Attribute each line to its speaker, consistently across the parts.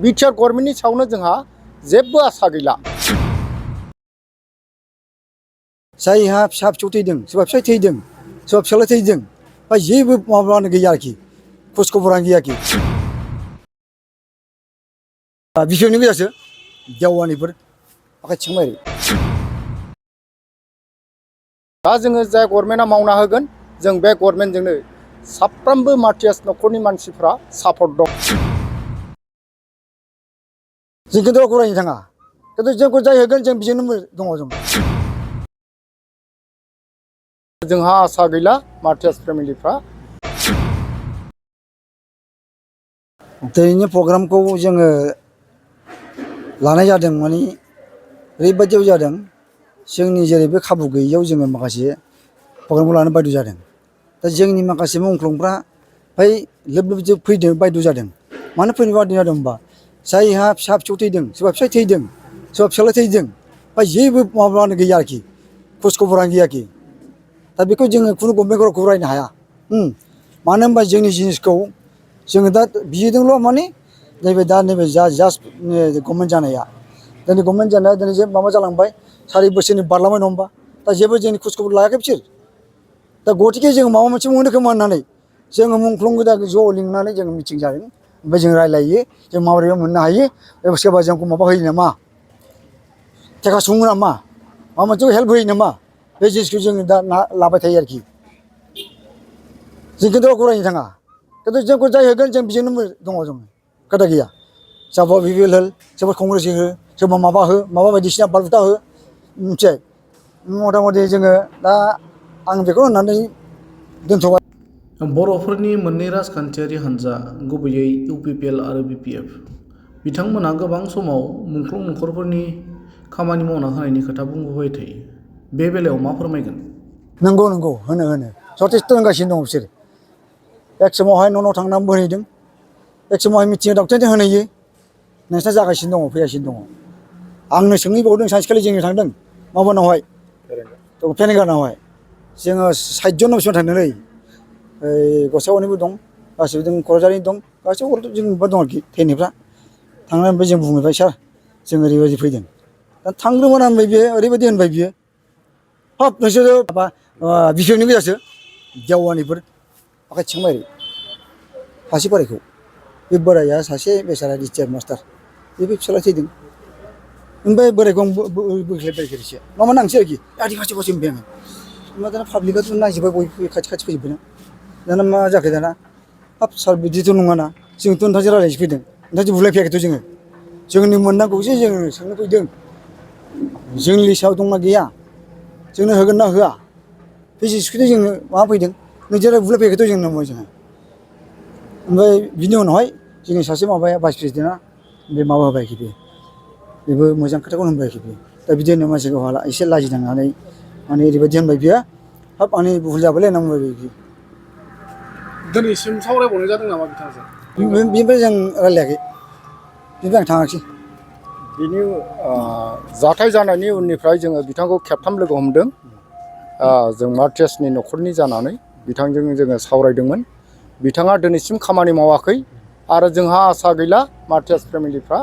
Speaker 1: BTR गभर्नमेन्टनि सायावनो जोंहा जेबो आसा गैला।
Speaker 2: जायहा फिसा फिसौ थैदों, सोरबा फिसाय थैदों, सोरबा फिसाला थैदों, बा जेबो माबायानो गैया आरोखि, खौज खबरानो गैया आरोखि। बिसोरनि गोजासो देवानिफोर आखाय थिखांबाय।
Speaker 1: दा जोङो जाय गभर्नमेन्टआ मावना होगोन जों बे गभर्नमेन्टजोंनो साफ्रोमबो मार्टियास न'खरनि मानसिफ्रा सापर्ट दं।
Speaker 2: जों खिन्थु गरायनो थाङा, खिन्थु जोंखौ जाय होगोन जों बेजोंनो दङ जों।
Speaker 1: जोंहा आसा गैला मार्टियास फेमिलिफ्रा।
Speaker 2: दिनैनि प्रग्रामखौ जोङो लानाय जादों, माने ओरैबायदियाव जादों जोंनि जेरैबो खाबु गैयैयाव जोङो माखासे प्रग्रामखौ लानो बायद' जादों। दा जोंनि माखासे मुंख्लंफ्रा बै लोब लोब फैनो बायद' जादों। मानो फैनो बायद' जादों होनबा जायहा फिसा फिसौ थैदों, सोरबा फिसाय थैदों, सोरबा फिसाला थैदों, बा जेबो माबायानो गैया आरोखि, खौज खबरानो गैया आरोखि। दा बेखौ जोङो खुनु गभर्नमेन्टखौ रायनो हाया। मानो होनबा जोंनि जिनिसखौ जोङो दा बिदोंल' माने नैबे जास्ट गभर्नमेन्ट जानाया, दिनै गभर्नमेन्ट जानाया दिनै जे माबा जालांबाय, 4 बोसोरनि बारलांबाय नङा होमबा। दा जेबो जोंनि खौज खबर लायाखै बिसोर। दा गथिखे जोङो माबा मोनसे मोनो खोमा होननानै जोङो मुंख्लं गोदा ज' लिंनानै जोङो मिटिं जादों। ओमफ्राय जों रायलायो जों माबोरै मोननो हायो, सोरबा जोंखौ माबा होयो नामा, थेखा सुङो नामा, माबा मोनसे हेल्प होयो नामा, बे जिनिसखौ जोङो दा लाबाय थायो आरोखि। जों खिन्थु गरायनो थाङा, खिन्थु जोंखौ जाय होगोन जों बेजोंनो दङ जों, खोथा गैया। सोरबा बिपिएल हो, सोरबा कंग्रेस हो, सोरबा माबा हो, माबा बायदिसिना बालबुथा हो, मिथिबाय। मथा मथि जोङो दा आं बेखौ होननानै दोनथ'बाय।
Speaker 3: बर'फोरनि मोननै राजखान्थियारि हान्जा, गुबैयै इउपिपिएल आरो बिपिएफ, बिथांमोना गोबां समाव मुंख्लं न'खरफोरनि खामानि मावना होनायनि खोथा बुंबोबाय थायो। बे बेलायाव मा फोरमायगोन?
Speaker 2: नंगौ होनो जथेस्थ' होनगासिनो दङ बिसोर। एक समावहाय न' थांनानै बोहैदों, एक समावहाय मिथिं दावथिंजों होनहैयो। नोंसोरना जागासिनो दङ, फैगासिनो दङ। आंनो सोंहैबावदों सानसेखालि जोङो थांदों माबानावहाय, फेरेंगानावहाय। जोङो 60 जन बेसेबां थांदोंलै, गसाइगावनिबो दं, गासिबो दं, क'क्राझारनि दं, गासिबो जोंबा दं आरोखि फैनायफ्रा। थांनानै ओमफ्राय जों बुंहैबाय सार जों ओरैबायदि फैदों। दा थांग्रोमोना होनबाय बियो, ओरैबायदि होनबाय बियो, हाब नोंसोरो माबा बिपिएफनि गोजासो देवानिफोर आखाय थिखांबाय सासे बोरायखौ। बे बोराया सासे बेसारा रिटायार्ड मास्टार, बेबो फिसाला थैदों। ओमफ्राय बोरायखौ आं बोख्लायबाय मामा नांसै आरोखि, आदि खाथि होनबाय आङो। ओमफ्राय दाना पाब्लिकआथ' नायजोब्बाय, बयबो खाथि फैजोब्बायना। दाना मा जाखो दाना, हाब सार बिदिथ' नङाना, जोंथ' नोंथांजों रायज्लायनोसो फैदों, नोंथांजों बुलायफैयाखैथ' जोङो। जोंनि मोननांगौसो जोङो सोंनो फैदों, जोंनि लिस्टआव दंना गैया, जोंनो होगोन ना होआ, बे जिनिसखौथ' जोंनो माबा फैदों, नोंसोरो बुलायफैयाखैथ' जोंनो जोङो। ओमफ्राय बिनि उनावहाय जोंनि सासे माबाया भाइस प्रेसिडेन्टआ बे माबा होबाय आरोखि, बेबो मोजां खोथाखौनो होनबाय आरोखि। दा बिदिनो मानसिखौ एसे लाजिनांनानै माने ओरैबायदि होनबाय बियो, हाब आंनि भुल जाबायलै होनना बुंबाय बियो।
Speaker 4: दिनैसिम सावरायबावनाय जादों नामा बिथांजों?
Speaker 2: बेनिफ्राय जों रायलायाखै, बेनिफ्राय आं थाङाखिसै।
Speaker 1: बिनि जाथाय जानायनि उननिफ्राय जोङो बिथांखौ खेबथाम लोगो हमदों। जों मार्टियासनि न'खरनि जानानै बिथांजों जोङो सावरायदोंमोन। बिथाङा दिनैसिम खामानि मावाखै आरो जोंहा आसा गैला मार्टियास फेमिलिफ्रा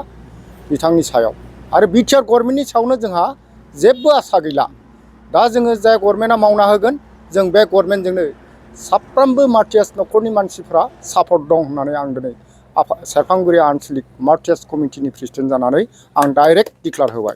Speaker 1: बिथांनि सायाव। आरो बिटिआर गभर्नमेन्टनि सायावनो जोंहा जेबो आसा गैला। दा जोङो जाय गभर्नमेन्टआ मावना होगोन जों बे गभर्नमेन्टजोंनो साफ्रोमबो मार्टियास न'खरनि मानसिफ्रा सापर्ट दं होननानै आं दिनै सेरफांगुरि आनसलिक मार्टियास कमिटिनि प्रेसिडेन्ट जानानै आं डाइरेक्ट डिक्लार होबाय।